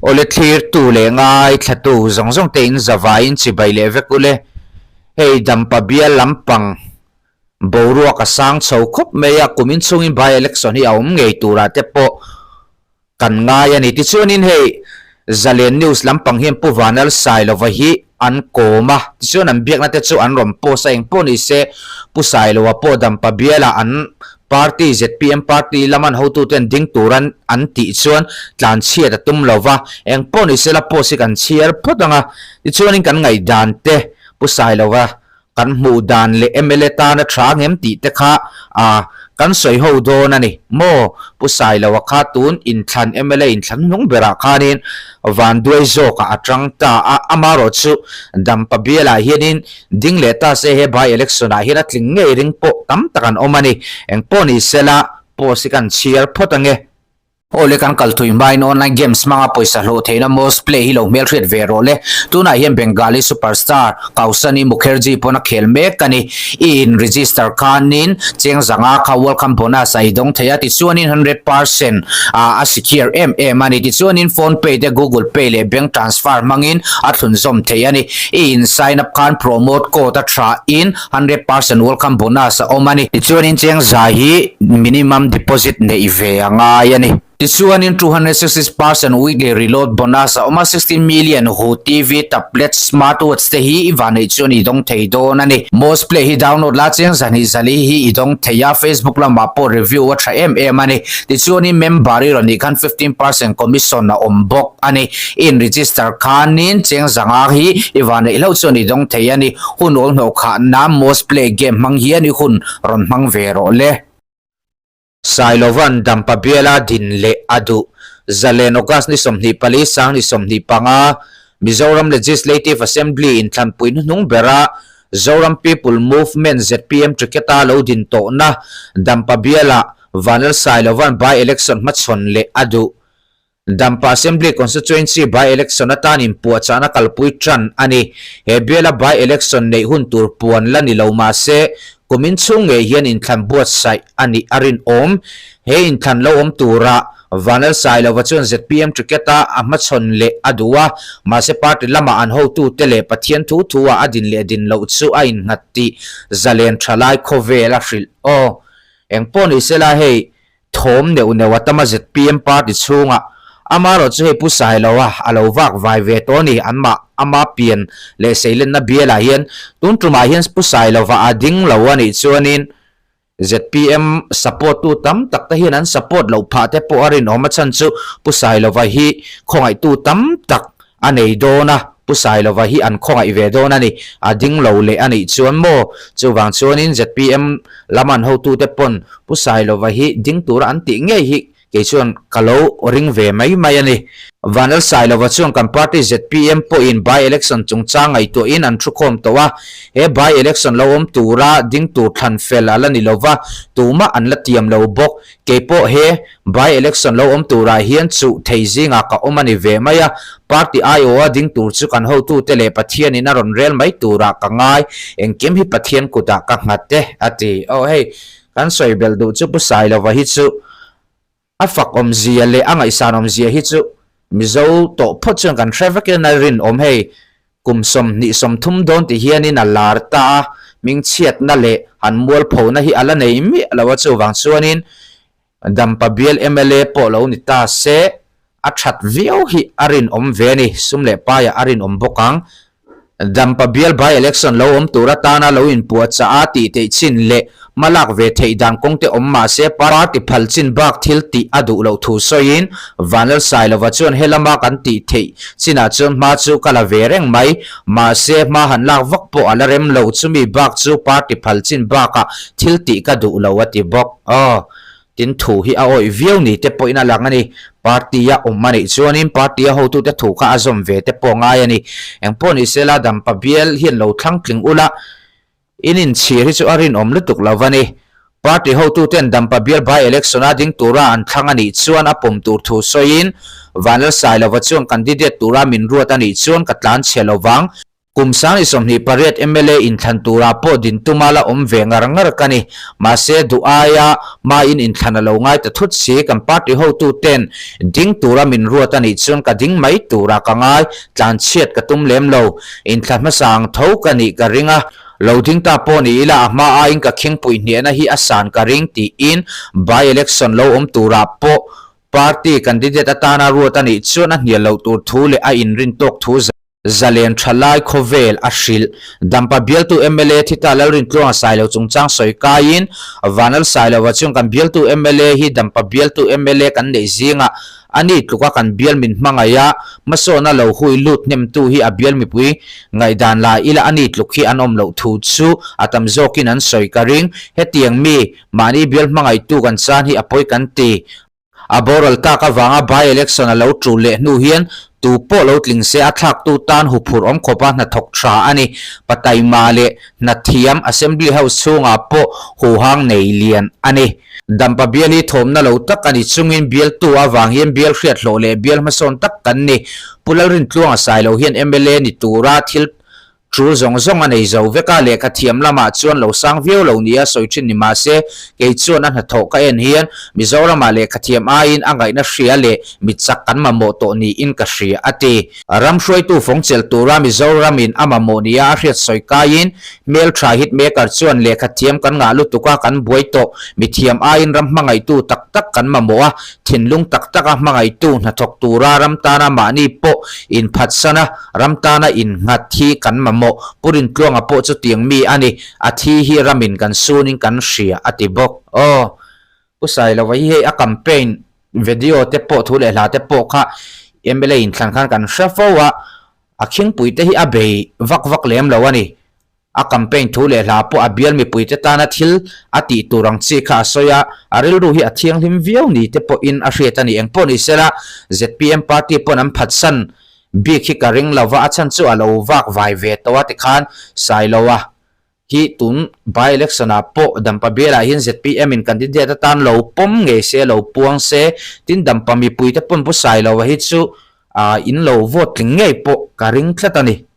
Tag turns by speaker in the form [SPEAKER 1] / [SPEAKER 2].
[SPEAKER 1] Awle thlirtu leh ngaithlatu zawng zawng te in zavaiin chibai leh vek ule. Hei Dampa bial lampang boruak a sang chho khawp mai a, kumin chhungin by election hi a awm ngei turah te pawh Kan ngai a ni. Tichuanin hei Zalen News lampang hian Pu Vanal Sailova hi an kawm a, tichuan an biakna te chu an rawn post a, engpawh ni se Pu Sailova pawh Dampa biala an party zpm party lama an hotuten ding tur an an tih chuan tlanchhiat a tum lo va, engpawh ni se la post hi kan chhiar phawt ang a, tichuanin kan ngaihdan te Pu Sailova Kan hmuh dan leh mla tana tha ngem tih te kha a kan sawi ho dawn a ni maw? Pu Sailoa kha tun inthlan mla inthlan hnung berah khanin vanduai zawkah a tang ta a, amarawh chu Dampa bialah hianin ding leh ta se he by election ah hian a tling ngei ring pawh tam tak an awm a ni. Engpawh ni sela post hi kan chhiar phawt ange. Awle kan kal thui hmain online games hmanga pawisa hlawh theihna Most Play hi lo hmelhriat ve rawh le. Tunah hian Bengali superstar Kausani Mukherjee pawn a khel mek a ni. I in register khanin cheng zanga kha welcome bonus a i dawng thei a, tichuanin 100% a secure em em a ni. Tichuanin phone pay te Google Pay leh bank transfer hmangin a thlunzawm thei a ni. I in sign up khan promote code a tha in 100% welcome bonus a awm a ni. Tichuanin cheng za hi minimum deposit neih ve a ngai a ni. Tichuanin 260% weekly reload bonus a awm a, 16 million hu TV, tablet, smartwatch te hi i van neih chuan i dawng thei dawn a ni. Most Play hi download la cheng zahnih zali hi i dawng thei a, Facebook lamah pawh review a tha em em a ni. Tichuanin member i rawn nih khan 15% commission a awm bawk a ni. I in register khanin cheng zanga hi i van neih hlauh chuan i dawng thei a ni. Hun awl hnawh khah nan Most Play game hmang hian i hun rawn hmang ve rawh le. Sailovan Dampa biala din leh a duh. Zalen August ni 24 sang ni 25, Mizoram Legislative Assembly inthlanpui hnuhnung bera Zoram People Movement, zpm, ticket-a lo din tawhna Dampa biala Vanlal Sailovan by-election hmachhawn leh a duh. Dampa Assembly Constituency by-election atan inpuahchahna kalpui tan a ni. He biala by-election neih hun tur puan la ni lo mah se, kumin chhung ngei hian inthlan buatsaih a nih a rinawm. He inthlan lo awm tura Vanlal Sailova chuan zpm ticket-a a hmachhawn leh a duh a, mahse party lama an hotute leh Pathian thu thua a din leh din loh chu a innghat tih zalen thalai khawvel a hrilh. Aw, engpawh ni sela hei Thawm neuh neuh a tam a zpm party chhungah amarawh chu hei Pu Sailoa a lo vak vai ve tawh a ni anmah ama pian leh seilenna bialah hian tun tumah hian Pu Sailova a ding lo a nih chuanin zpm support tu tam tak te hian an support loh phah te pawh a rinawm a chhan chu Pu Sailova hi khawngaihtu tam tak a nei dawn a, Pu Sailova hi an khawngaih ve dawn a ni, a ding lo leh a nih chuan maw? Chuvang chuanin zpm lam an hotute pawn Pu Sailova hi ding tura an tih ngei hi kei chuan ka lo ring ve mai mai a ni. Vanlal Sailova chuan kan party zpm pawhin by election chungchang ngaihtuahin an thukhawm tawh a, he by election lo awm tura ding tur thlan fel a la ni lova, tumah an la tiam lo bawk. Kei pawh he by election lo awm turah hian chuh thei zingah ka awm a ni ve mai a, party aiawha ding tur chu kan hotute leh Pathianin a rawn rel mai turah ka ngai, engkim hi Pathian kutah ka nghat e, a ti. Aw hei, kan sawi belh duh chu Pu Sailova hi chu a fak awmzia leh a ngaihsan awmzia hi chu Mizo tawh phawt chuan kan hre vekin a rinawm hei. Kum 23 dawn ti hianin a lar ta a, hmingchhiatna leh han mualphona hi a la nei miah lo a, chuvang chuanin Dampa bial mla pawh lo ni ta se a that viau hi a rinawm ve a ni, sum leh paiah a rinawm bawk ang. Dampa bial by election lo awm tur atana lo inpuahchah a tih theih chin leh Hma lak ve theih dan kawng te awm mah se party phal chin bak thil tih a duh loh thu sawiin Vanlal Sailova chuan helama kan tih theih chinah chuan hma chu ka la ve reng mai, mahse hma han lak vak pawh a la rem lo, chumi bak chu party phal chin bakah thil tih ka duh lo a ti bawk. Aw, tin thu hi a awih viau ni te pawhin a lang a ni. Party a awm a nih chuanin party a hotute thu kha a zawm ve te pawh ngai a ni. Engpawh ni sela Dampa bial hian lo thlang tling ula, In inchhir hi chu a rinawm lutuk lo va ni. Party hotuten Dampa bial by election a ding tura an thlang a nih chuan a pawm tur thu sawiin Vanlal Sailova chuan candidate tura min ruat a nih chuan ka tlan chhe lo vang. Kum 28 mla inthlan turah pawh din tuma la awm ve ngar ngar ka ni. Mahse, duh aia hmain inthlan a lo ngai ta thut si. Kan party hotuten ding tura min ruat a nih chuan ka ding mai turah ka ngai, tlanchhiat ka tum lem lo. Inthlan hmasa ang tho ka nih ka ring a. Lo ding ta pawh ni ila a hma aiin ka khingpui hniahna hi a san ka ring tiin by-election lo awm turah pawh party candidate atana ruat a nih chuan a hnial loh tur thu leh a inrin tawk thu Zalen thalai khawvel a hrilh. Dampa bialtu mla Thita Lalrintluanga Sailo chungchang sawi kaiin Vanal Sailova chuan kan bialtu mla hi Dampa bialtu mla kan neih zingah a ni tluka kan bial min hmangaih a, hmasawna lo hui lut hnemtu hi a bial mipui ngaihdan la ila a ni tluk hi an awm loh thu chu a tam zawkin an sawi ka ring. Hetiang mi mahni bial hmangaihtu kan chan hi a pawi kan ti. A boral tak avanga by-election a lo tul leh hnu hian tu pawh lo tling se a thlaktu tan huphurh awm khawpa hnathawk tha a ni. Pataima leh hnathiam Assembly House chhungah pawh huhang nei lian a ni. Dampa bial hi thawmna lo tak a ni chungin bialtu avang hian bial hriathlawh leh bial hmasawn tak kan ni. Pu Lalrintluanga Sailo hian mla ni tura thil Tul zawng zawng a nei zo vek a, lehkha thiam lamah chuan lo sang viau lo nia sawi thin ni mah se, kei chuan a hnathawh ka en hian Mizoramah lehkha thiam aiin a ngaihna hria leh mit chak kan mamawh tawh niin ka hria, a ti. Ram hruaitu fawng chelh tura Mizoramin a mamawh nia a hriat sawi kaiin hmeltha hitmaker chuan lehkha thiam kan ngah lutuk a, kan buai tawh. Mithiam aiin ram hmangaihtu tak tak kan mamawh a, thinlung tak taka hmangaihtu hnathawk tura ram tana mahni pawh inphatsan a, Ram tana innghat hi kan mamawh. Pu Rintluanga pawh chutiang mi a ni. A thi hi ramin kan sunin kan hria, a ti bawk. Aw, Pu Sailova hi hei a campaign video te pawh thu leh hla te pawh kha mla inthlan khan kan hre fo a, a khingpui te hi a bei vak vak lem lo a ni. A campaign thu leh hla pawh a bial mipuite tana thil a tih tur ang chi kha a sawi a, a rilru hi a thianghlim viau ni te pawhin a hriat a ni. Engpawh ni sela, zpm party pawn an phatsan bik hi ka ring lova, a chhan chu a lo vak vai ve tawh a tikhan Sailoa hi tun by election ah pawh Dampa bialah hian zpm in candidate atan lo pawm ngei se, lo puang se, tin Dampa mipuite pawn Pu Sailoa hi chu in lo vote tling ngei pawh ka ring tlat a ni.